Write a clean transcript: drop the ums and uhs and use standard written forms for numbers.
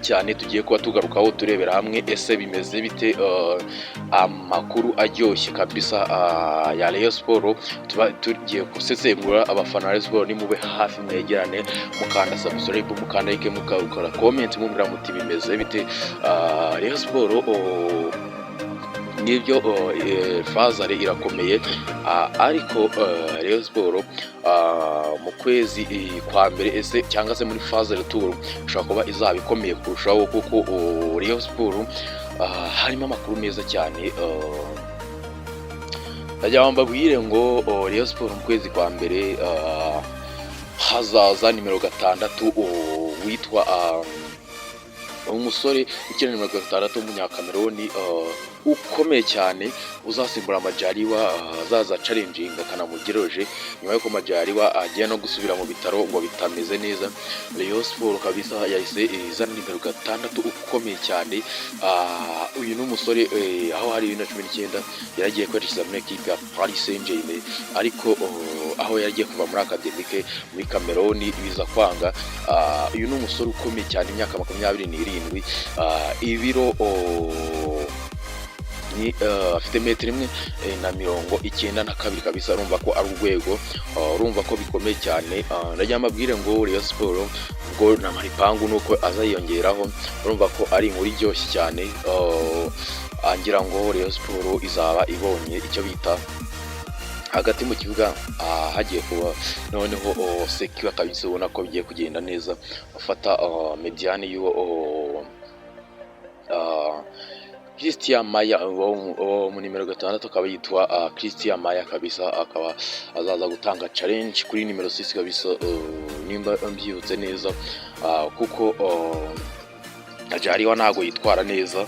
cyane tugiye kuba tugarukaho, turebera hamwe ese bimeze bite, amakuru aryoshye kabisa ya Rayon Sport tuba tugiye gusesengura. Abafana ba Rayon Sport, nimube hafi, mwegerane, mukanda subscribe, mukanda like, mukakora comment, mubwira muti bimeze bite? Rayon Sport, oh, nibyo, oh, phase aller irakomeye, ariko Rayon Sport mu kwezi kwa mbere ese cyangwa se muri phase retour ishobora kuba izaba ikomeye kurushaho, kuko Rayon Sport harimo amakuru meza cyane. Ndagira ngo mbabwire ngo Rayon Sport mu kwezi kwa mbere hazaza nimero 6, witwa umusore ukina nimero 6 w'Umunyakameroni ukomeye cyane, uzasimbura Majaliwa, azaza challenging akanamugeroje nyuma y'uko Majaliwa agiye no gusubira mu bitaro ngo bitameze neza. Rayon Sport kabisa yahise izana nimero 6 ukomeye cyane. Uyu ni umusore aho hari 2019 yaragiye kwerekeza muri ekipe ya Paris Saint-Germain, ariko aho yaragiye kuva muri académie muri Cameroon biza kwanga. Uyu ni umusore ukomeye cyane, imyaka 27, ibiro ni afite metero 1 na 92 kabisa. Urumva ko ari urwego, urumva ko bikomeye cyane. Ndagira mbabwire ngo Rayon Sport ubwo na Maripangu nuko azayiyongeraho, urumva ko ari inkuru iryoshye cyane. Ngira ngo Rayon Sport izaba ibonye icyo bita hagati mu kibuga hagiye kuba noneho secure kabisa, ubona ko bigiye kugenda neza. Afata médiane y'uwo Christian Maya wo mu nimero 6, akaba yitwa Christian Maya kabisa, akaba azaza gutanga challenge kuri nimero 6 kabisa, nimba mbyibutse neza, kuko Majaliwa ntago yitwara neza.